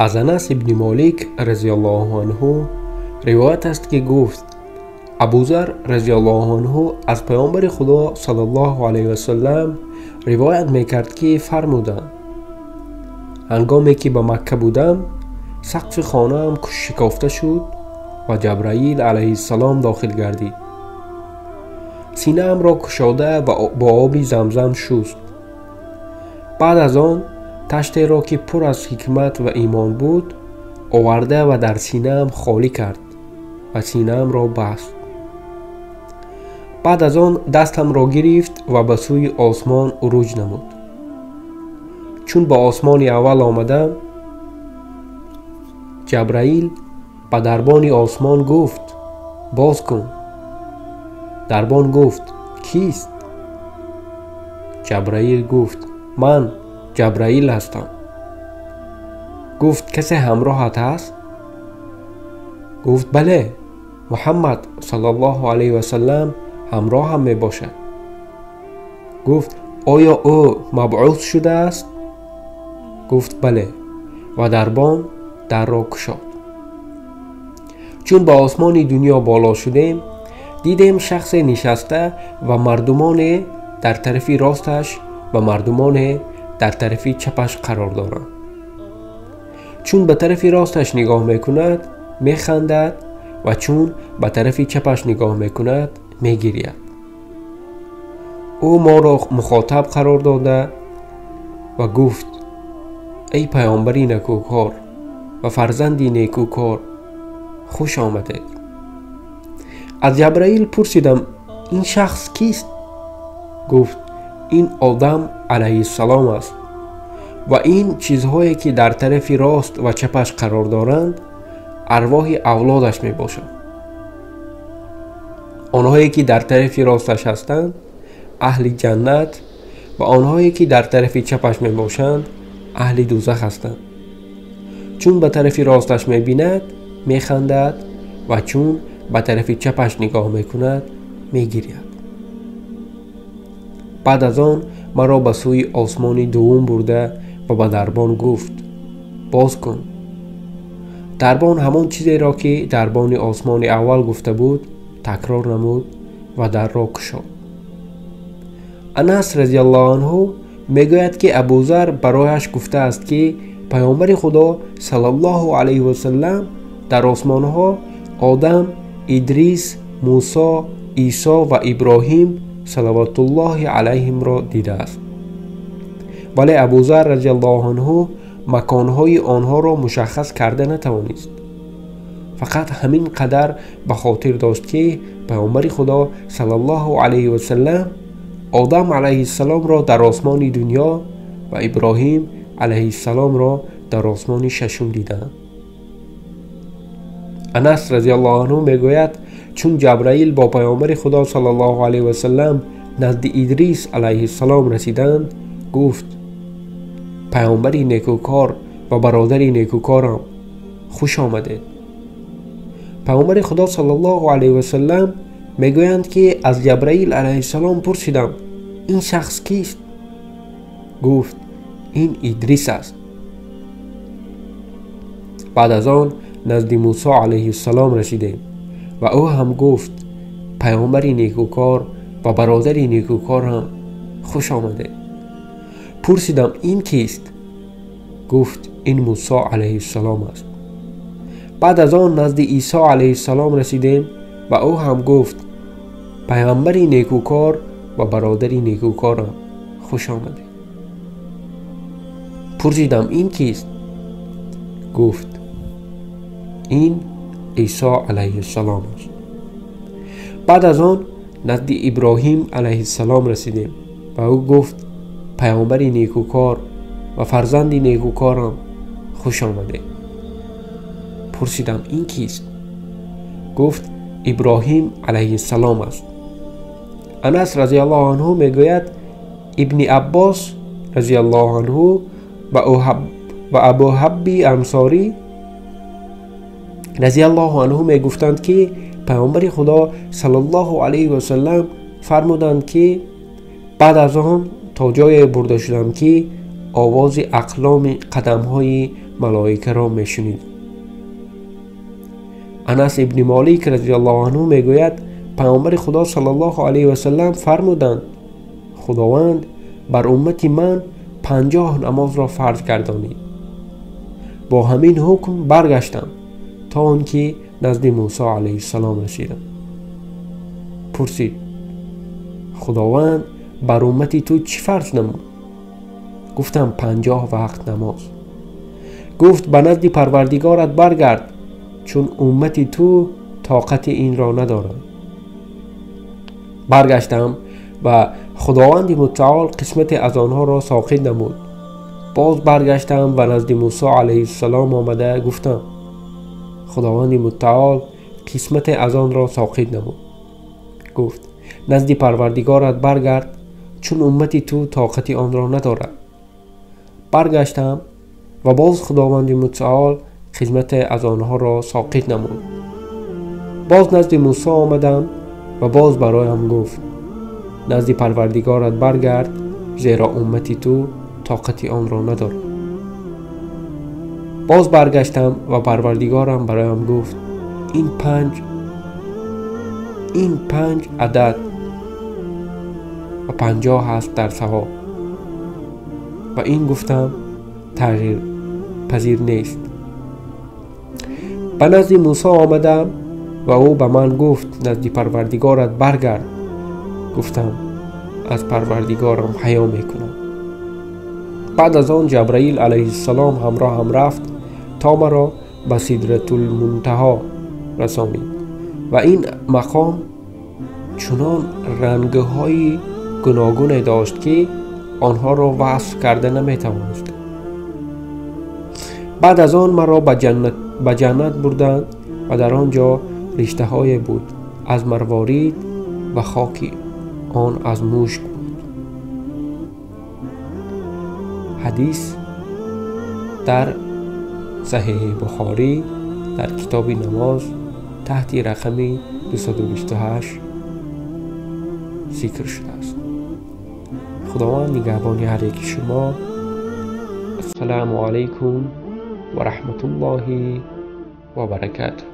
Аз Анас ибни Молик разияллоҳу анҳу ривоят аст, ки гуфт: Абузар разияллоҳу анҳу аз Паёмбари Худо саллаллоҳу алайҳи васаллам ривоят мекард, ки фармуданд: ҳангоме ки ба Макка будам, сақфи хонаам шикофта шуд ва Ҷабраил алайҳиссалом дохил гардид. Синаамро кушода ва бо оби Замзам шуст. Баъд аз он таштеро, ки пур аз ҳикмат ва имон буд, оварда ва дар синаам холӣ кард ва синаамро баст. Баъд аз он дастамро гирифт ва ба сӯи осмон уруҷ намуд. Чун ба осмони аввал омадам, Ҷабраил ба дарбони осмон гуфт: боз кун. Дарбон гуфт: кист? Ҷабраил гуфт: ман Ҷабраил ҳастам. Гуфт: касе ҳамроҳат ҳаст? Гуфт: бале, Муҳаммад саллаллоҳу алайҳи васаллам ҳамроҳам мебошад. Гуфт: оё ӯ мабъус шудааст? Гуфт: бале. Ва дарбон дарро кушод. Чун ба осмони дунё боло шудем, дидем шахсе нишаста ва мардумоне дар тарафи росташ ва мардумоне дар тарафи чапаш қарор доранд. Чун ба тарафи росташ нигоҳ мекунад, механдад ва чун ба тарафи чапаш нигоҳ мекунад, мегиряд. Ӯ моро мухотаб қарор дода ва гуфт: эй паёмбари некӯкор ва фарзанди некӯкор, хуш омадед. Аз Ҷабраил пурсидам: ин шахс кист? Гуфт: ин Одам алайҳиссалом аст ва ин чизҳое, ки дар тарафи рост ва чапаш қарор доранд, арвоҳи авлодаш мебошанд. Онҳое ки дар тарафи росташ ҳастанд, аҳли ҷаннат, ва онҳое ки дар тарафи чапаш мебошанд, аҳли дӯзах ҳастанд. Чун ба тарафи росташ мебинад, механдад ва чун ба тарафи чапаш нигоҳ мекунад, мегиряд. Баъд аз он маро ба сӯи осмони дуввум бурда ва ба дарбон гуфт: боз кун. Дарбон ҳамон чизеро, ки дарбони осмони аввал гуфта буд, такрор намуд ва дарро кушод. Анас разияллоҳу анҳу мегӯяд, ки Абузар барояш гуфтааст, ки Паёмбари Худо саллаллоҳу алайҳи васаллам дар осмонҳо Одам, Идрис, Мусо, Исо ва Иброҳим салаватуллоҳи алайҳимро дидааст. Вале Абузар разияллоҳу анҳу маконҳои онҳоро мушаххас карда натавонист. Фақат ҳамин қадар ба хотир дошт, ки Паёмбари Худо саллаллоҳу алайҳи васаллам Одам алайҳиссаломро дар осмони дунё ва Иброҳим алайҳиссаломро дар осмони шашум диданд. Анас разияллоҳу анҳу мегӯяд, чун Ҷабраил бо Паёмбари Худо саллаллоҳу алайҳи васаллам назди Идрис алайҳиссалом расиданд, гуфт: паёмбари некӯкор ва бародари некӯкорам, хуш омадед. Паёмбари Худо саллаллоҳу алайҳи васаллам мегӯянд, ки аз Ҷабраил алайҳиссалом пурсидам: ин шахс кист? Гуфт: ин Идрис аст. Баъд аз он назди Мусо алайҳиссалом расидем ва ӯ ҳам гуфт: паёмбари некӯкор ва бародари некӯкорам, хуш омадед. Пурсидам: ин кист? Гуфт: ин Мусо алайҳиссалом аст. Баъд аз он назди Исо алайҳиссалом расидем ва ӯ ҳам гуфт: паёмбари некӯкор ва бародари некӯкорам, хуш омадед. Пурсидам: ин кист? Гуфт: ин Исо алайҳиссалом аст. Баъд аз он назди Иброҳим алайҳиссалом расидем ва ӯ гуфт: паёмбари некӯкор ва фарзанди некӯкорам, хуш омадед. Пурсидам: ин кист? Гуфт: Иброҳим алайҳиссалом аст. Анас разияллоҳу анҳу мегӯяд, Ибни Аббос разияллоҳу анҳу ва Абу Ҳабби Ансорӣ разияллоҳу анҳу мегуфтанд, ки Паёмбари Худо саллаллоҳу алайҳи васаллам фармуданд, ки баъд аз он то ҷое бурда шудам, ки овози ақломи қадамҳои малоикаро мешунидам. Анас ибни Молик разияллоҳу анҳу мегӯяд: паёмбари Худо саллаллоҳу алайҳи васаллам фармуданд: Худованд бар уммати ман 50 намозро фарз гардонид. Бо ҳамин ҳукм баргаштам то он ки назди Мусо алайҳиссалом расидам. Пурсид: Худованд бар уммати ту чӣ фарз намуд? Гуфтам: 50 вақт намоз. Гуфт: ба назди Парвардигорат баргард, чун уммати ту тоқати инро надоранд. Баргаштам ва Худованди мутаол қисмате аз онҳоро соқит намуд. Боз баргаштам ва назди Мусо алайҳиссалом омада гуфтам: Худованди мутаол қисмате аз онро соқит намуд. Гуфт: назди Парвардигорат баргард, чун уммати ту тоқати онро надорад. Баргаштам ва боз Худованди мутаол қисмате аз онҳоро соқит намуд. Боз назди Мусо омадам ва боз бароям гуфт: назди Парвардигорат баргард, зеро уммати ту тоқати онро надорад. Боз баргаштам ва Парвардигорам бароям гуфт: ин 5 адад ва 50 ҳаст дар савоб. Ва ин гуфтам тағйир пазир нест. Ба назди Мусо омадам ва ӯ ба ман гуфт: назди Парвардигорат баргард. Гуфтам: аз Парвардигорам ҳаё мекунам. Баъд аз он Ҷабраил алайҳиссалом ҳамроҳам рафт то маро ба Сидратулмунтаҳо расонид ва ин мақом чунон рангҳои гуногуне дошт, ки онҳоро васф карда наметавонистам. Баъд аз он маро ба ҷаннат бурданд ва дар он ҷо риштаҳое буд аз марворид ва хоки он аз мушк буд. Ҳадис дар Саҳеҳи Бухорӣ дар китоби намоз таҳти рақами 228 зикр шудааст. Худованд нигаҳбони ҳар яки шумо. Ассалому алайкум ва раҳматуллоҳи ва баракатуҳ.